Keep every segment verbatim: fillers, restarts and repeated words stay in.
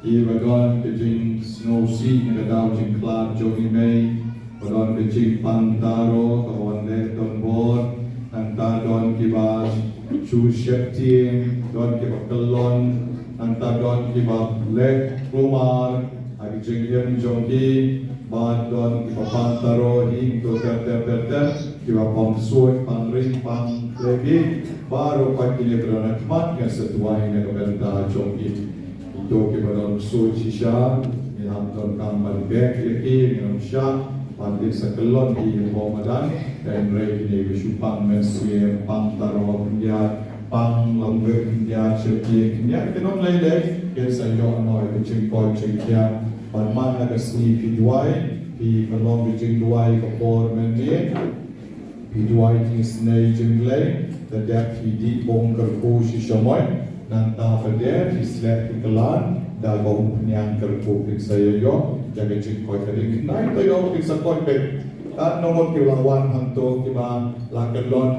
Kiba don ka jingsngewsih na ka daw jingkhlad jong i mei, ba don ka jingpang taro kaba wan leh donbor, nangta don kiba shu sheptieng, don kiba kyllon, nangta don kiba leh kulmar ha ka jingim jong ki, bad don kiba pang taro hi to ter ter ter ter, kiba pang suit, pang ring, pang leh ki, baroh pat kine ba don ha khmat ngan sa duwai na ka bynta jong ki. Ito kiba don ksuid shisha, ngi hap donkam ban beh ïa ki, ngin ym shah ban ïa sa kyllon ki hapoh madan. Hynrei kine ki shu pang mynsiem, pang taro khyndiat, pang longwei khyndiat, sheptieng khyndiat, kin ym lei lei, kin sa ïoh noh ïa ka jingkoit jingkhiah. Bad man la ka sngi phi duwai, phi pynlong ka jingduwai ka por mynmiet. Phi duwai jingisynei jong U Blei, da dep phi dih bong kyrkhu shisha moi, nangta pat de phi sleh phi kylla, da ka umphniang kyrkhu kin sa ïoh ïa ka jingkoit. Ka dei khyndai taïew kin sa koit beit. Katno ngut kiba la wan hangto, kiba la kyllon,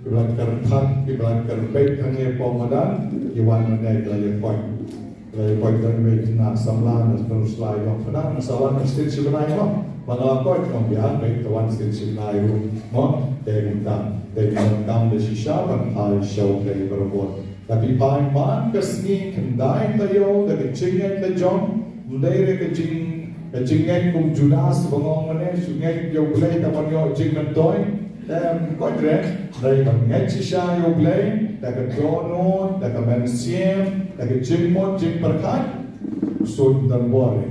kiba la kyrthat, kiba la kyrpeit hangne hapoh madan, ki wan mynne ki la ïa koit. Lei poi tang wei na samla na shnong sla ïong pynang na sa wan state shi bnai mo. Ba nga la koit mo, biang wei ka wan state shi bnai ruh mo. Te kumta, te kumta kam da shisha ban phai sha U Blei barabor. Tapi phai man ka sngi khyndai taïew da ka jingngeit la jong, ym dei re ka jing, ka jingngeit kum Judas ba ngong mane, shu ngeit ïa U Blei tang ban ïoh jingmyntoi. Em, koit re, dei ban ngeit shisha ïa U Blei, da ka dohnud, da ka mynsiem, da ka jingmut jingpyrkhat, sut donbor re.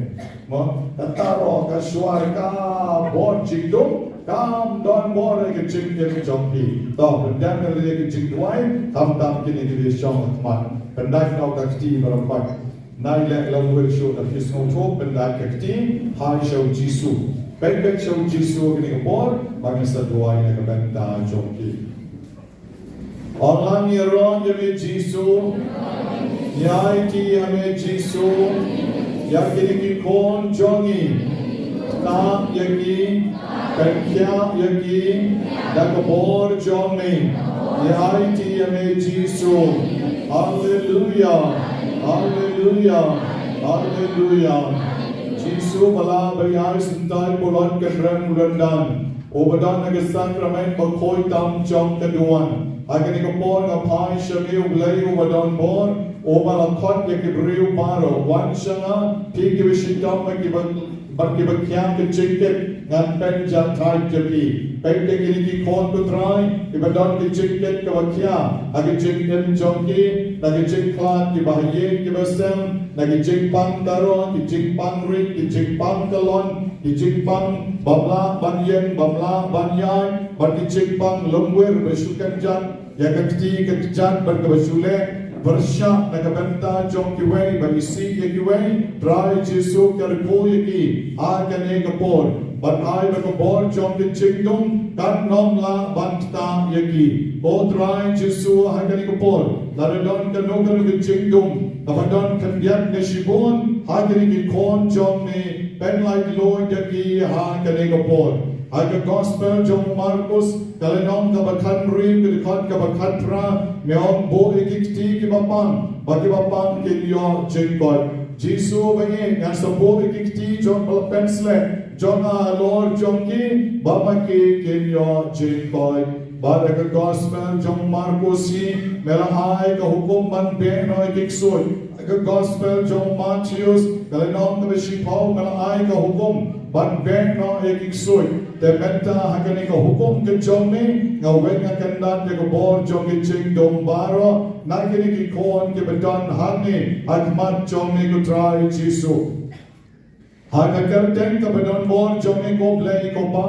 Mo, ka taro, ka shuwa, ka bor jingdum, kam donbor re ka jingim jong phi. To, pyndem ïa ka jingduwai, khamtam kine ki dei shong khmat. Pyndait noh ka kti markhmat. Nai leh longwei shuh da phi sngewthuh, pyndait ka kti, phai sha U Jisu. Peit beit sha U Jisu kane ka por, ba ngin sa duwai na ka bynta jong ki. Ong lang ïaroh ïa me Jisu. Ïa aiti ïa me Jisu. Ïa kine ki khun jong ngi. Tap ïa ki. Pynkhiah ïa ki da ka bor jong me. Ïa aiti ïa me Jisu. Haleluya. Haleluya. Haleluya. Jisu ba la ba ïai syntai pulot kynrem u dang don. Uba don ha ka sakramen bakhuid tam jong ka duwan. Ha kane ka por nga phai sha me U Blei uba donbor, uba la khot ïa ki briew baroh. Wan sha nga, phi kiba shitom bad kiba bad kiba kiang ka jingkit, ngan pynjahthait ïa phi. Peit ïa kine ki khun ko Trai, kiba don ki jingkit kiba kiang ha ki jingim jong ki, na ki jingkhlad kiba ha ïing kiba sem, na ki jingpang taro, ki jingpang rit, ki jingpang kyllon, ki jingpang bym lah ban ïeng, bym lah ban ïaid, bad ki jingpang longwei ba shu kynjat ïa ka kti ka kjat bad kaba shu leh pyrshah na ka bynta jong kiwei ba isih ïa kiwei. Trai Jisu, kyrkhu ïa ki ha kane ka por. Ban ai ba ka bor jong ka jingdum kan ym lah ban ktah ïa ki. Ko Trai Jisu, ha kane ka por, lada don kano kano ka jingdum kaba don khyndiat ne shibun ha kine ki khun jong me, pynlait lut ïa ki ha kane ka por. Ha ka gospel jong u Markus, ka lynnong kaba khathynriew, ka dkhot kaba khatphra, me ong, buh ïa ki kti kiba pang, ba kiba pang kin ïoh jingkoit. Jisu, ba ngi, ngan sa buh ïa ki kti jong ba la pynsleh jong nga halor jong ki, ba ma ki kin ïoh jingkoit. Bad ha ka gospel jong u Markus hi, me la ai ka hukum ban beh noh ïa ki ksuid. Ha ka gospel jong u Mathaios, ka lynnong kaba shiphew, me la ai ka hukum ban beh noh ïa ki ksuid. Te mynta ha kane ka hukum ka jong me, nga weng nga kyndat ïa ka bor jong ki jingdum baroh na kine ki khun kiba don hangne ha khmat jong me, ko Trai Jisu. Ha ka kyrteng kaba don bor jong me, ko Blei ko Pa,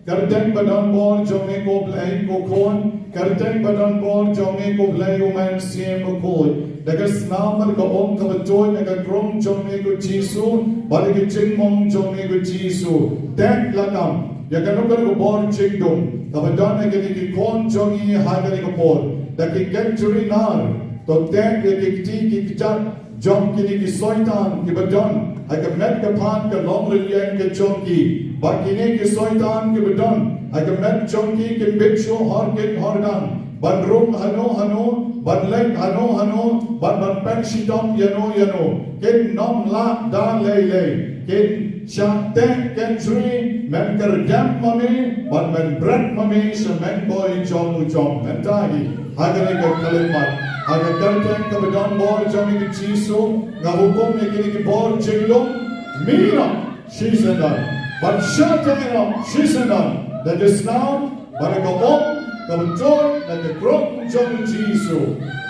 kyrteng ba don bor jong me, ko Blei ko Khun, kyrteng ba don bor jong me, ko Blei u Mynsiem Bakhuid. Da ka snam bad ka um kaba tuid na ka krung jong me, ko Jisu, bad da ka jingmong jong me, ko Jisu, teh lakam ïa kano kano ka bor jingdum kaba don ha kine ki khun jong ngi ha kane ka por. Da ki kynjri nar, to teh ïa ki kti ki kjat jong kine ki soitan kiba don ha ka met ka phad ka longrynïeng ka jong ki. Ba kine ki soitan kiba don ha ka met jong ki kin bit shuh hor kit hor dan ban rung hano hano, ban leit hano hano, ban ban pynshitom ïano ïano, kin ym lah da lei lei. Kin shah teh kynjri, men kyrdem ma me, bad men bret ma me sha mengkoi jong u jong. Mynta hi, ha kane ka khyllipmat, ha ka kyrteng kaba don bor jong me, ko Jisu, nga hukum ïa kine ki bor jingdum, mih noh shisyndon, ban shah teh noh shisyndon da ka snam bad da ka um kaba tuid na ka krung jong u Jisu.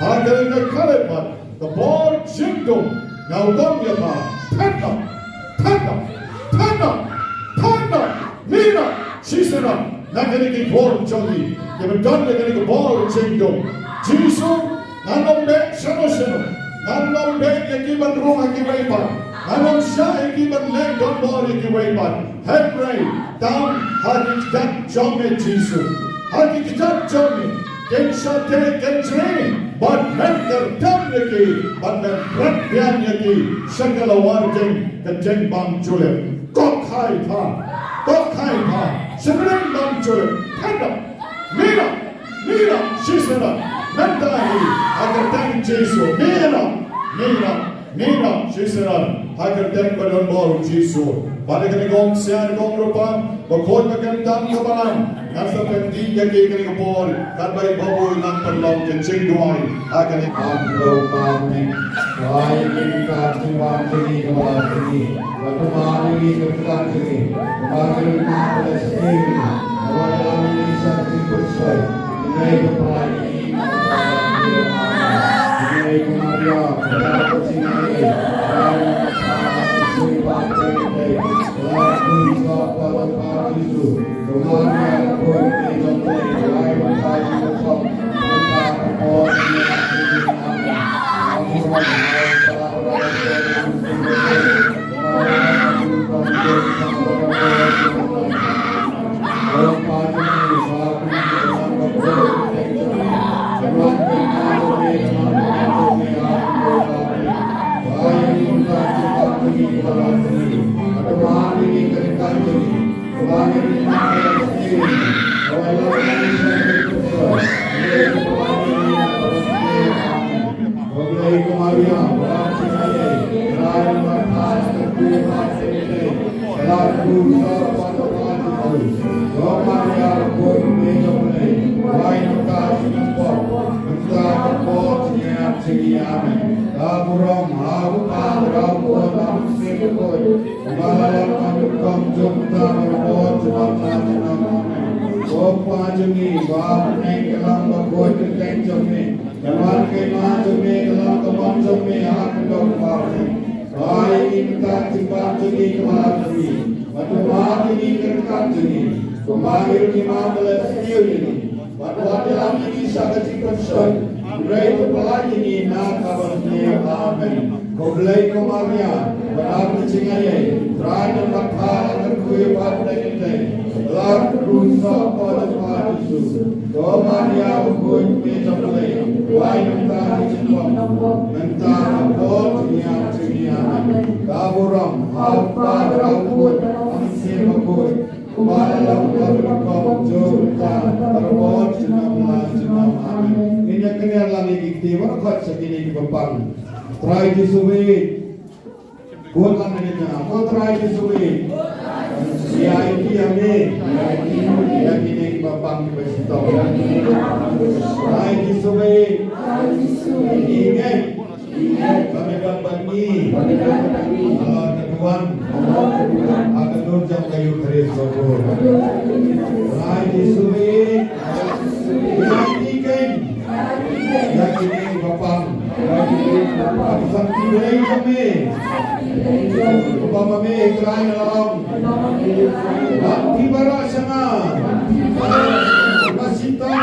Ha kane ka khyllipmat, ka bor jingdum, nga hukum ïa ka, thet noh, thet noh, thet noh, thet noh, mih noh shisyndon na kine ki khun jong ngi kiba don ha kane ka bor jingdum. Jisu, ngan ym beh shano shano, ngan ym beh ïa ki ban rung ha kiwei pat, ngan ym shah ïa ki ban leh donbor ïa kiwei pat. Hynrei tang ha ki kjat jong me, Jisu, ha ki kjat jong me, kin shah teh kynjri, bad men kyrdem ïa ki, bad men bret biang ïa ki sha ka lawar jong ka jingbymjulep. Ko Kynrad, ko Kynrad, sha ka jingbymjulep. Thet noh, mih noh, mih noh shisyndon, mynta hi, ha ka kyrteng Jisu, mih noh, mih noh, mih noh shisyndon, ha ka kyrteng ba don bor Jisu. Bad ha kane ka ong sian, ka ong rupa, bakhuid ba kyntang kaba lang, ngan sa pyndih ïa ki ha kane ka por, katba i Babu i nang pynlong ka jingduwai ha kane ka. Ap lo pa me, ai kin ka jingwan jong ngi kaba la jong ngi, ba tu ma ngi ka jingwan jong ngi, ba ngi ma ka la jong ngi, ba la jong ngi sa jingpyrshah, ngi ka prai ngi, ngi ka Maria, ka jingwan jong ngi, ba ngi ma ka la jong ngi. Amen. Ka burom ha u Kpa, ha u Khun, ha u Mynsiem Bakhuid. Ba la long ha ka kyrteng jong u Kpa, ba la long jong u Kpa, jong u Kpa. Ko Kpa jong ngi, ba ha bneng ka long bakhuid ka kyrteng jong me. Kan wan ka hima jong me, ka long ka mon jong me ha ka dohnud ba ha bneng. Ai ïa ngi mynta ka jingbam jong ngi kaba ha khmih. Bad to map ïa ngi ka ryngkat jong ngi, kumba ngi ruh ngi map ïa lade kiba sniew ïa ngi. Bad wat ïalam ïa ngi sha ka jingpynshoi, hynrei to pyllait ïa ngi na kaba sniew. Amen. Ko Blei ko Maria, ba don ka jingaiei, Trai, ngan pat phah ïa ka Ko ïa pha da kynthei, la kut soh ko da pha Jisu. Ko Maria bakhuid, Me jong U Blei, pynwai nangta ha ki jingbym, nangta ha ka por jong ngi. Amen. Ka burom ha U Kpa bad ha U Khun bad ha U Mynsiem Bakhuid, kumba la long ha ka por jong ngi, mynta bad barabor junom la junom. Amen. Ngin ïa kner lang ïa ki kti, wat khot sha kine kiba pang. Trai Jisu, Ko Trai Jisu, ïa ïa me, ïa kine kiba pang kiba shitom. Trai Jisu, ïa me, ba me don bad ngi halor ka duwan, ha ka dur jong ka Eukharist bakhuid. Trai Jisu, ïa me, ïa kine kiba pang. Ka sakhi Blei jong me, kumba ma me, Trai, la long, bad phi baroh sha nga ba shitom.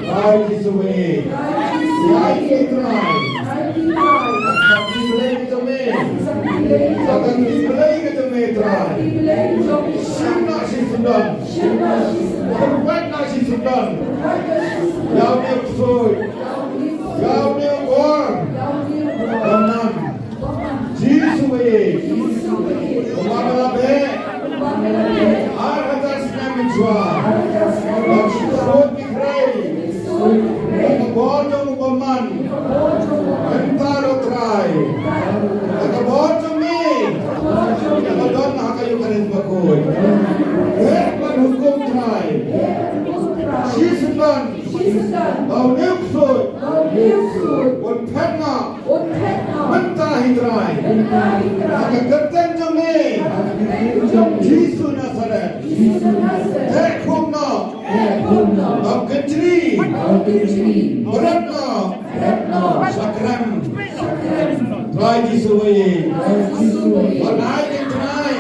Trai Jisu, ïa me, Trai, ka sakhi Blei jong me, ka sakhi Blei jong me, Trai, shim noh shisyndon. Pynwait noh shisyndon ïa une u ksuid, ïa une u bor. Bymman. Jisu, ïa me, kumba me la beh ar hajar snem mynshuwa, ïa ki ksuid ki khrei da ka bor jong u bymman. Mynta ruh, Trai, da ka bor jong me, ïa ka don ha ka Eukharist bakhuid, beh ban hukum, Trai. Shisyndon ba une u ksuid un phet noh mynta hi, Trai, ha ka kyrteng jong me. Jisu Nasaret, heh khum noh. Ym kynjri. Bret noh. Shakren. Trai Jisu, ïa me, ban ai, Trai,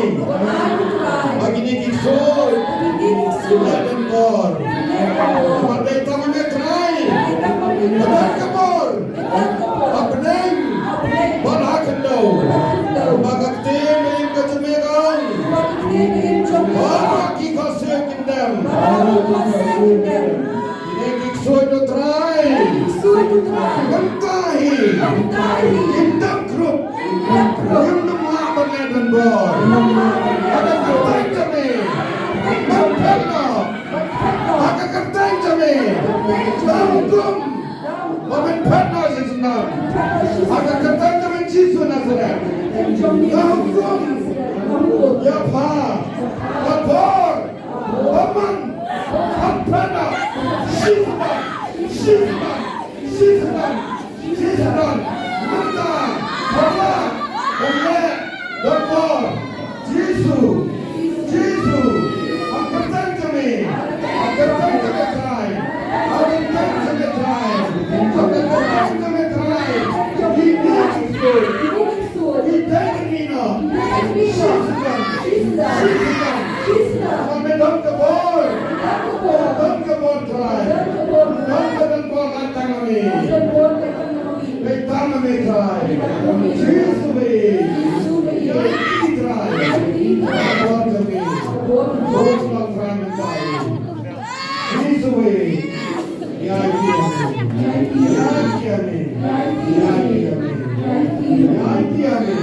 ba kine ki ksuid kin leh donbor. Ban dei tang ma me, Trai, ba don ka bor hapdeng bad ha khyndew. Ba ka ktien ka jong me ka ong, baroh ki khohsiew kin dem. Kine ki ksuid, Trai, mynta hi, kin dem krup. Ngim lah ban leh donbor. Ha ka kyrteng jong me, ban phet noh. Ha ka kyrteng jong me, nga hukum ba men phet noh shisyndon. Ha ka kyrteng jong me Jisu Nasaret, nga hukum ïa pha, ka bor, bymman, ban phet noh shisyndon, shisyndon, shisyndon. Shisyndon, mynta, haba, ban leh donbor. Jisu, Jisu, ha ka kyrteng jong me, ha ka kyrteng jong me, Trai, ha ka kyrteng jong me, Trai, ha ka kyrteng jong me, Trai, kine ki ksuid ki dei ban mih noh. Shisyndon, shisyndon, shisyndon. Ba me don ka bor, don ka bor, Trai, don ka donbor, tang ma me. Peit tang ma me, Trai. Jisu, ïa me, Trai. Bor jong me, bor jong me, Trai, mynta. Jisu, ïa me, ïa me, ïa me, ïa me, ïa me.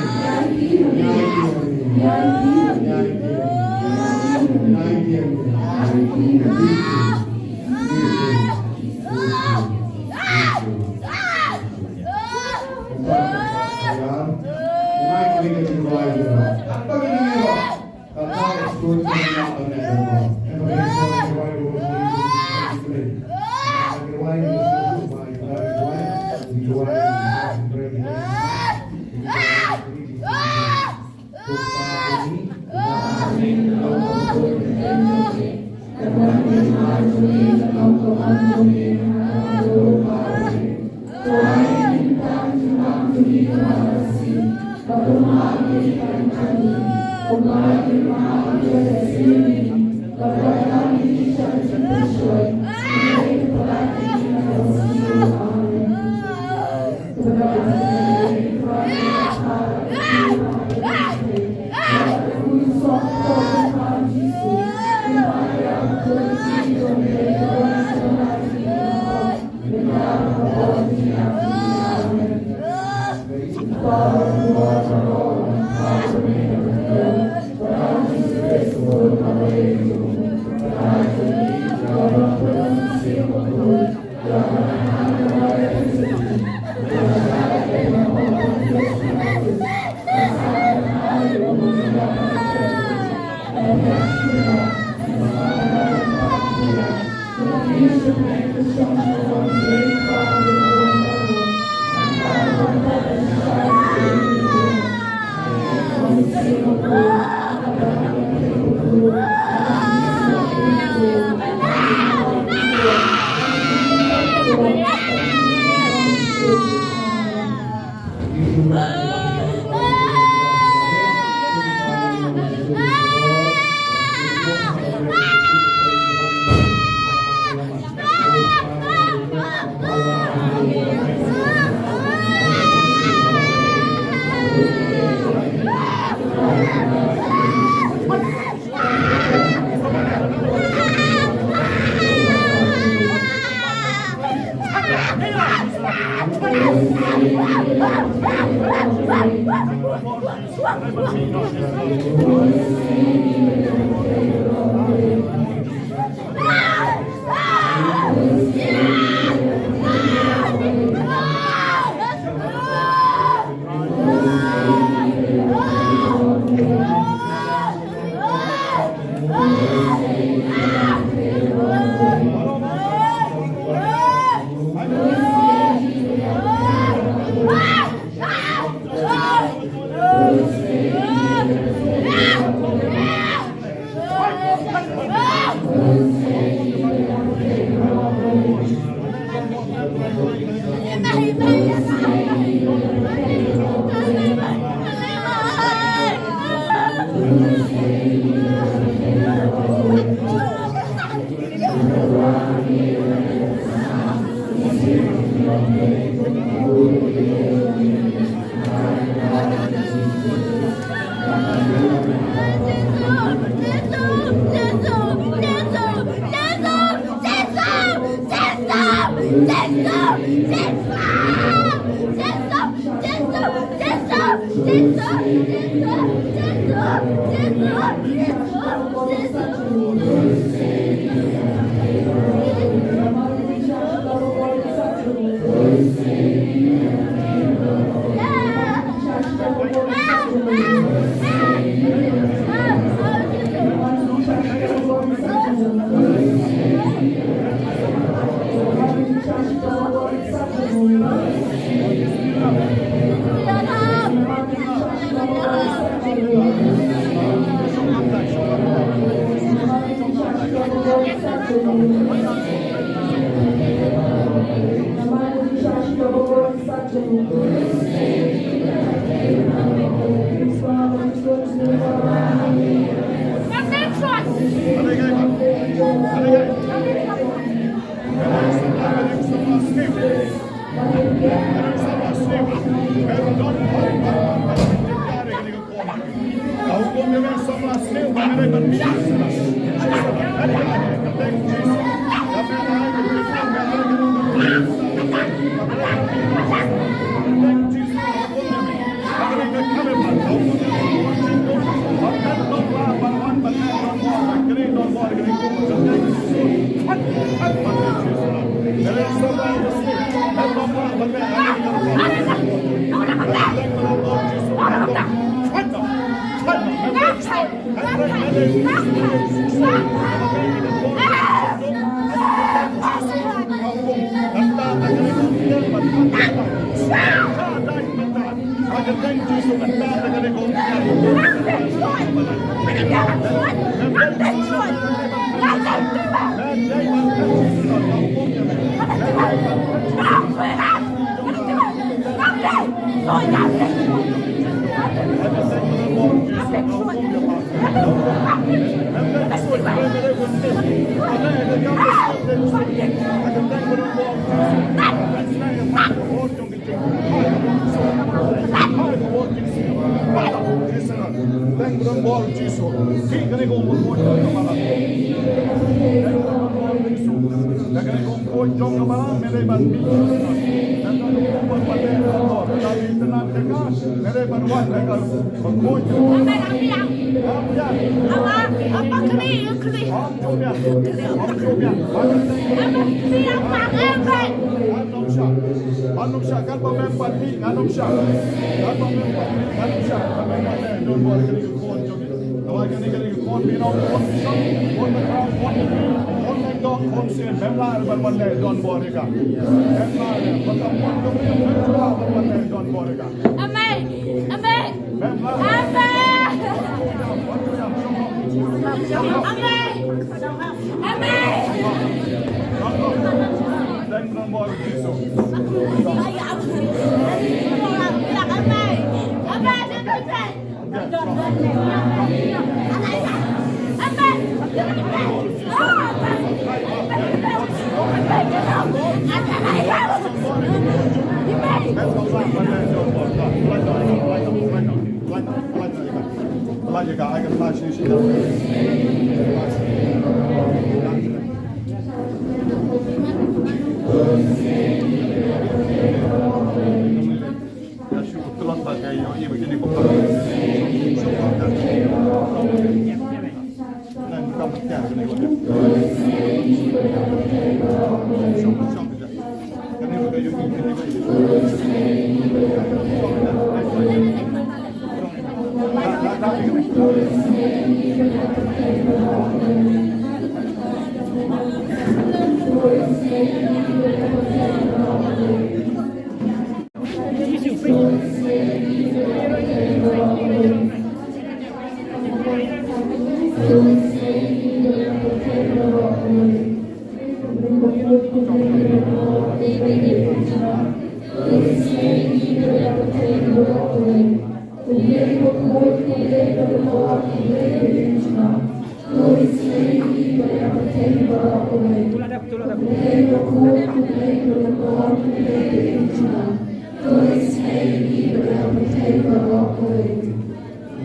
Ngan ym shah, ngan ym shah, kan ba mem pat mih, ngan ym shah, kan ba mem pat mih, ngan ym shah, kan ba mem pat mih, don't worry, kane ka khun jong ngi. Kawei kane kane ka khun, you know, khun bishop, khun bakhraw, khun bishop, khun Khun sien, mem lah ban wan leh don bor ïa ka. Mem lah leh, ba ka mon jong me mem lah ban wan leh don bor ïa ka. Amen. Amen. Mem lah. Amen. Amen. Amen. Don bor Jisu. Amen. Amen.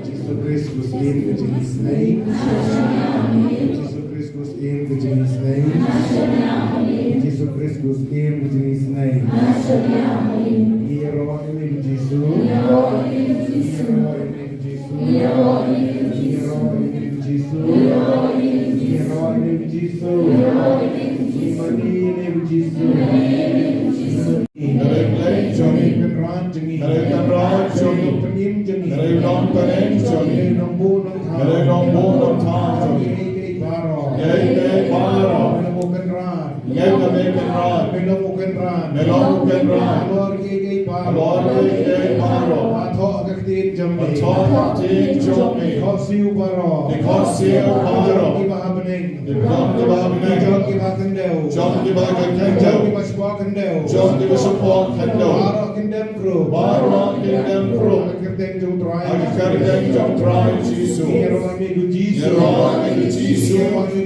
Jesus Christ was in the Jin's name. Jesus Christ was in the Jin's name. Jesus Christ was in the Jin's name. Ïaroh ïa me Jisu. Ïaroh ïa me Jisu. Ïaroh ïa me Jisu. Ïaroh ïa me Jisu. Ïaroh ïa me Jisu. Ïaroh ïa me Jisu. Ïaroh ïa me Jisu. Ïaroh ïa me Jisu. Nga dei Blei jong ngi. Nga dei Kynrad jong ngi. Nga dei Kynrad jong ngi. Nga dei Nongpynim jong ngi. Nga dei Nongbuh Nongthaw. Nga dei Nongbuh Nongthaw jong ngi. Kiei kiei baroh. Kiei kiei baroh. Me long u Kynrad. Nga dei Kynrad. Me long u Kynrad. Me long u Kynrad. Halor kiei kiei baroh. Halor kiei kiei baroh. Thoh ka ktien jong me. Thoh ka ktien jong me. Ki khohsiew baroh. Ki khohsiew baroh. Ki ba ha bneng. Ki jong kiba ha bneng. Ki jong kiba ha khyndew. Jong kiba ha khyndew. Jong kiba shapoh khyndew. Jong kiba shapoh khyndew. Baroh kin dem khrup. Baroh kin dem khrup. Ha ka kyrteng jong u Trai. Ha ka kyrteng jong u Trai Jisu. Ïaroh ïa me Jisu. Ïaroh ïa me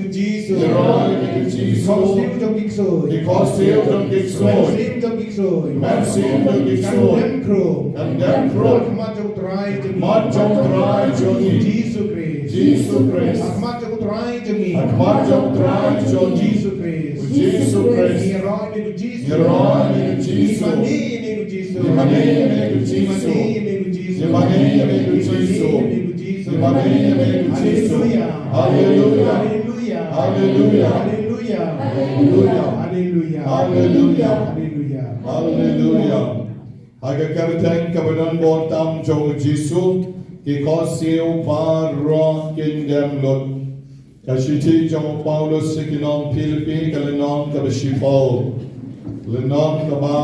Jisu. Ïaroh ïa me Jisu. Ki khohsiew jong ki ksuid. Ki khohsiew jong ki ksuid. Ki mynsiem jong ki ksuid. Ki mynsiem jong ki ksuid. Kan dem khrup. Kan dem khrup. Ha khmat jong u Trai jong ngi. Khmat jong u Trai jong ngi. Jisu Khrist. Jisu Khrist. Ha khmat jong u Trai jong ngi. Ha khmat jong u Trai jong ngi. Jisu Khrist. Jisu Khrist. Ïaroh ïa me Jisu. Ïaroh ïa me Jisu. Ïa mane ïa me Jisu. Ïa mane ïa me Jisu. Ïa mane ïa me Jisu. Ïa mane ïa me Jisu. Haleluya. Haleluya. Haleluya. Haleluya. Haleluya. Haleluya. Ha ka kyrteng kaba don bor tam jong u Jisu, ki khohsiew baroh kin dem lut. Ka shithi jong u Paulus sha ki nong Philippi, ka lynnong kaba shiphew. Lynnong kaba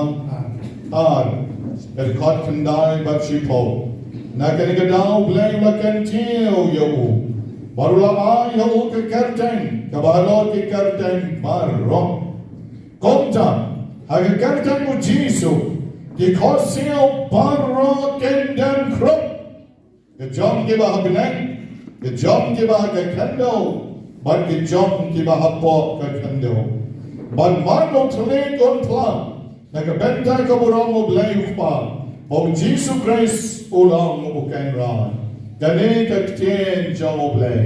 ar. Ka dkhot khyndai bad shiphew. Na kane ka daw u Blei u la kyntiew ïa u. Bad u la ai ha u ka kyrteng kaba halor ki kyrteng baroh. Kumta, ha ka kyrteng u Jisu, ki khohsiew baroh kin dem khrup. Ki jong kiba ha bneng, ki jong kiba ha ka khyndew, bad ki jong kiba hapoh ka khyndew. Bad man u thylliej un phla, na ka bynta ka burom u Blei u Kpa, ba u Jisu Khrist u long u Kynrad. Kane ka ktien jong u Blei.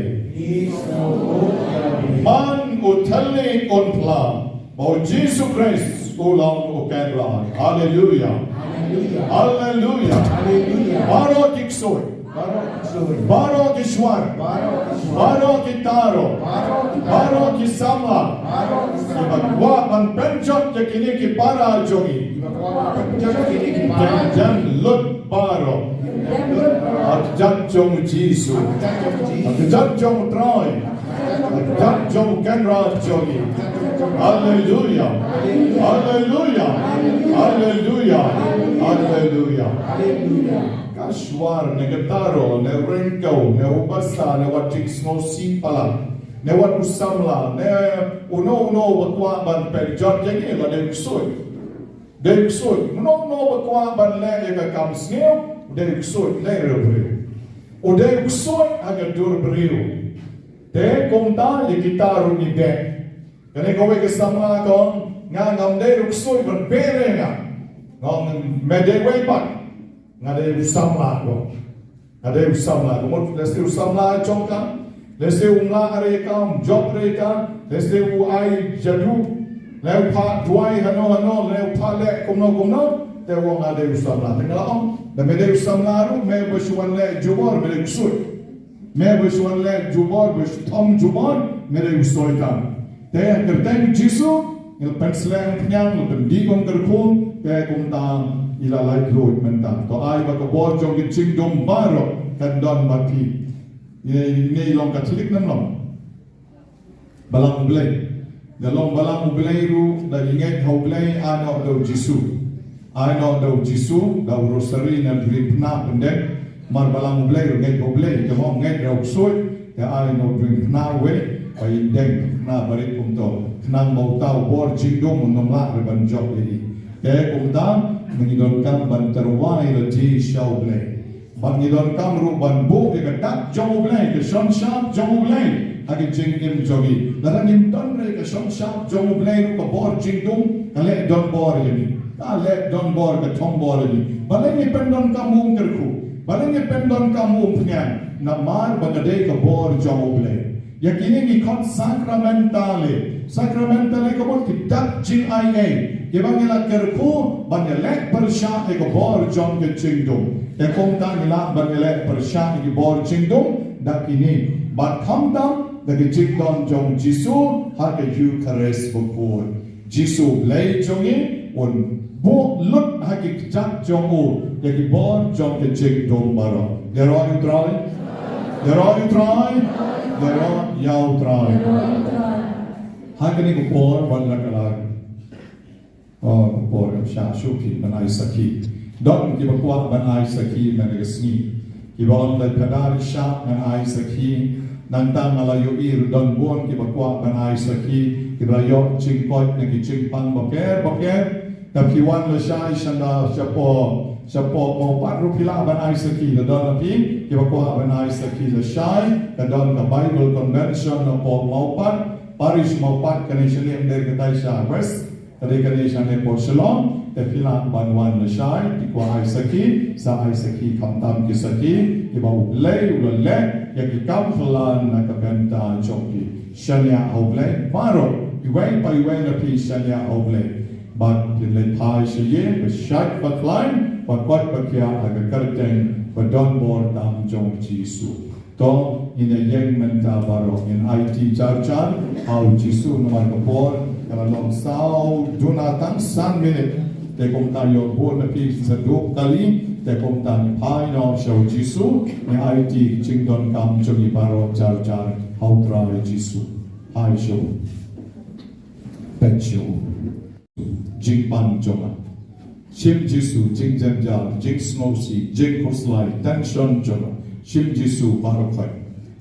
Man u thylliej un phla, ba u Jisu Khrist u long u Kynrad. Haleluya. Haleluya. Haleluya. Haleluya. Baroh ki ksuid. Baroh ki ksuid. Baroh ki shwar. Baroh ki shwar. Baroh ki thaw. Baroh ki thaw. Baroh ki samla. Baroh ki samla. Kiba kwah ban pynjot ïa kine ki para jong ngi. Kiba kwah ban pynjot ïa kine ki para. Kin dem lut baroh. Kin dem lut baroh. Ha kjat jong u Jisu. Ha kjat jong u Jisu. Ha kjat jong u Trai. Kat jong Kynrad jong ngi. Haleluya. Haleluya. Haleluya. Haleluya. Ka shuar ne ka taro ne u ryngkew ne u basa ne wat jingsngewsih palat ne wat u samla ne uno uno ba kwah ban pynjot ïa ngi la dei u ksuid. Dei u ksuid. Uno uno ba kwah ban leh ïa ka kam sniew dei u ksuid, dei u briew. U dei u ksuid ha ka dur briew. Te kumta ïa kita ruh ngi dei. Kane kawei ka samla ka ong, nga ngam dei ruh ksuid ban beh re nga. Nga ong me dei wei pat. Nga dei u samla ka ong. Nga dei u samla ka mut lehse u samla jong ka. Lehse u mla re ka, um jop re ka. Lehse u ai jadu. Lehse u phah duwai hano hano, lehse u phah leh kumno kumno. Te u ong nga dei u samla. Te nga la ong, da me dei u samla ruh, me ba shu wan leh jubor, me dei u ksuid. Me ba shu wan leh jubor, ba shu thom jubor, me dei u soitan. Te ha ka kyrteng Jisu, ngi la pynslem pynïang, la pyndih kum kyrkhu, te kumta ngi la lait luid mynta. To ai ba ka bor jong ka jingdum baroh kan don bad phi. Ine, ine i long Katholik ne em long? Balang U Blei. Da long balang U Blei ruh, da ïngeit ha U Blei, ai noh da u Jisu. Ai noh da u Jisu, da u rosary ne u diengphna pyndep. Mar balang U Blei ruh ngeit ha U Blei, te mo ngeit da u ksuid, te ai noh u diengphna wei, ba ïa u diengphna barit kumto. Khnang ba uta u bor jingdum un ym lah re ban jop ïa i. Te kumta, ma ngi donkam ban tyrwa ïa lade sha U Blei. Bad ngi donkam ruh ban buh ïa ka dak jong U Blei, ka shon shap jong U Blei ha ka jingim jong ngi. Lada ngim don re ka shon shap jong U Blei ruh ka bor jingdum ka leh donbor ïa ngi. Ka leh donbor ka thombor ïa ngi. Balei ngi pyndonkam um kyrkhu? Balei ngi pyndonkam um pynïang? Namar ba ka dei ka bor jong U Blei. Ïa kine ngi khot sacramentale. Sacramentale ka mut ki dak jingai ei kiba ngi la kyrkhu ban ïaleh pyrshah ïa ka bor jong ka jingdum. Te kumta ngi lah ban ïaleh pyrshah ïa ki bor jingdum da kine. Bad khamtam da ka jingdon jong Jisu ha ka Eukharist bakhuid. Jisu Blei jong ngi un buh lut ha ki kjat jong u ïa ki bor jong ka jingdum baroh. Ïaroh ïa U Trai. Ïaroh ïa U Trai. Ïaroh ïa U Trai. Ha kane ka por ban la ka la. Oh, ka por kam shah shuh phi ban ai sakhi. Don kiba kwah ban ai sakhi mynta ka sngi. Kiba ong da phadar shah ngan ai sakhi. Nangta nga la ïohi ruh don bun kiba kwah ban ai sakhi, kiba la ïoh jingkoit na ki jingpang bakher bakher. Te phi wan lashai shanda shapoh, shapoh Mawpat ruh phi lah ban ai sakhi. Lada don na phi kiba kwah ban ai sakhi lashai, ka don ka Bible Convention na poh Mawpat, Parish Mawpat, kane shane ym dei katai sha West. Ka dei kane shane poh Shillong, te phi lah ban wan lashai, ki kwah ai sakhi, sa ai sakhi khamtam ki sakhi kiba U Blei u la leh ïa ki kam phylla na ka bynta jong ki. Shaniah ha U Blei baroh, iwei pa iwei na phi shaniah ha U Blei. Bad phin leit phai sha ïing ba shait ba khlaiñ, ba koit ba khiah ha ka kyrteng ba donbor tam jong U Jisu. To, ngin ïa ïeng mynta baroh, ngin aiti jar jar ha U Jisu namar ka por ka la long saw duna tang san minit. Te kumta ïoh bun na phi sa duh kali, te kumta ngin phai noh sha U Jisu, ngin aiti jingdonkam jong ngi baroh jar jar ha U Trai Jisu. Phai sha u. Peit sha u. Jingpang jong nga. Shim Jisu jingjynjar, jingsngewsih, jingkhuslai, tension jong nga. Shim Jisu baroh khoit.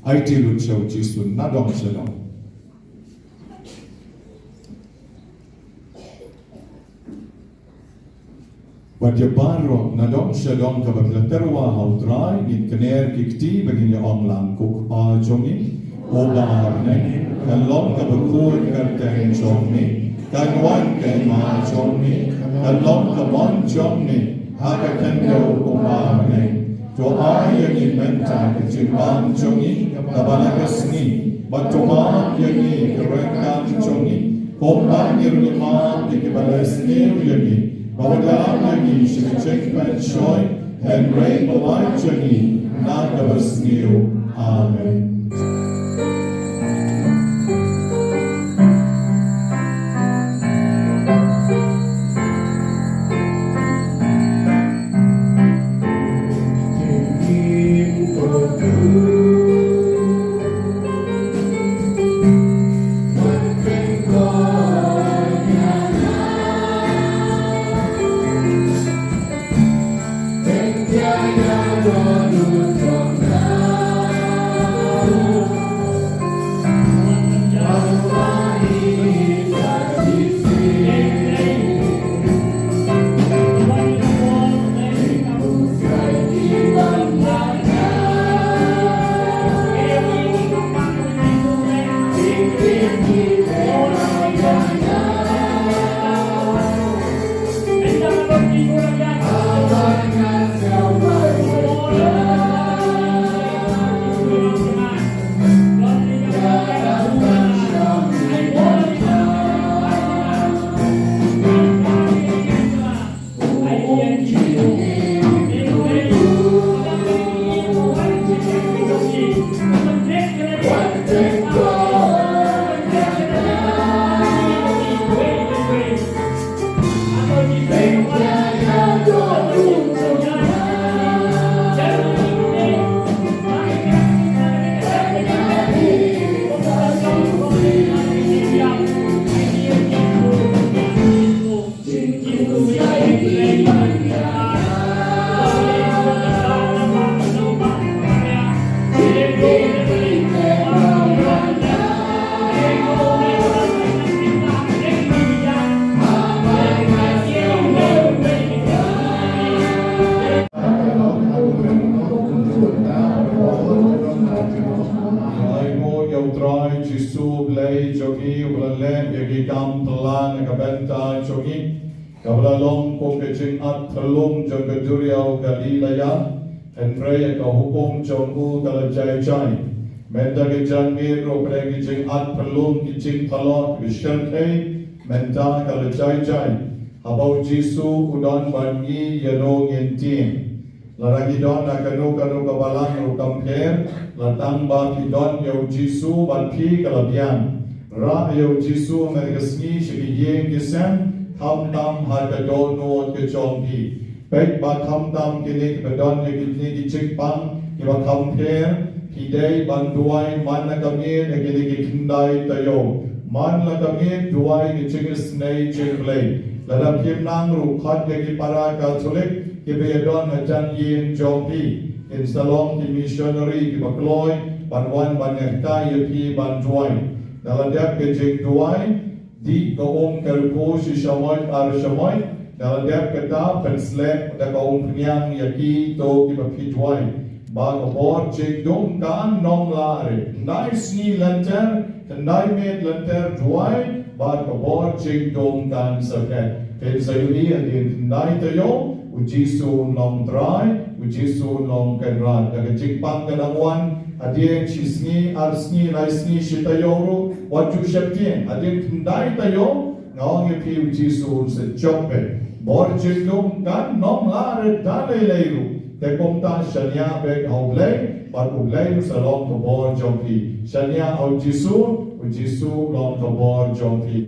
Aiti lut sha U Jisu nadong shadong. Wat ïa baroh nadong shadong kaba phi la tyrwa ha U Trai, ngin kner ki kti ba ngin ïa ong lang. Ko Kpa jong ngi uba ha bneng, kan long kaba khuid ka kyrteng jong me, kan wan ka hima jong me, kan long ka mon jong me ha ka khyndew kumba ha bneng. To ai ïa ngi mynta ka jingpang jong ngi kaba la ka sngi, bad to map ïa ngi ki ryngkat jong ngi, kumba ngi ruh ngi map ïa kiba la sniew ïa ngi. Wat ïalam ïa ngi sha ka jingpynshoi, hynrei pynlait ïa ngi na kaba sniew. Amen. Kaba la long kum ka jingat phyllung jong ka duriaw Galilea, hynrei ïa ka hukum jong u ka la jai jai. Mynta ka janmiet ruh pdeng ka jingat phyllung, ka jingphalot, ka shyrkhei, mynta ka la jai jai. Haba u Jisu u don bad ngi, ïano ngin tieng? Lada ngi don ha kano kano ka balang ruh kam pher, la tang ba phi don ïa u Jisu bad phi ka la biang. Rah ïa u Jisu mynta ka sngi sha ki ïing ki sem, khamtam ha ka dohnud ka jong phi. Peit ba khamtam kine kiba don ïa kine ki jingpang kiba kham pher, phi dei ban duwai man la ka miet ïa kine ki khyndai taïew. Man la ka miet duwai ki jingisynei jong U Blei. Lada phim nang ruh, khot ïa ki para Katholik kiba ïadon hajan ïing jong phi. Kin sa long ki missionary kiba kloi ban wan ban ïakhun ïa phi ban duwai. Lada dep ka jingduwai, dih ka um ka rpo shi shamoit ar shamoit, lada dep kata, pynslek da ka umphniang ïa kito kiba phi duwai. Ba ka bor jingdum kan ym lah rit. Khyndai sngi lynter, khyndai miet lynter duwai, ba ka bor jingdum kan sa phet. Phin sa ïohi hadien khyndai taïew, u Jisu un long Trai, u Jisu un long Kynrad. Da ka jingpang ka dang wan, hadien shi sngi, ar sngi, lai sngi, shi taïew ruh, wat ju sheptieng, hadien khyndai taïew, nga ong ïa phi u Jisu un sa jop beit. Bor jingdum kan ym lah rit da lei lei ruh. Te kumta shaniah beit ha U Blei, bad U Blei un sa long ka bor jong phi. Shaniah ha u Jisu, u Jisu long ka bor jong phi.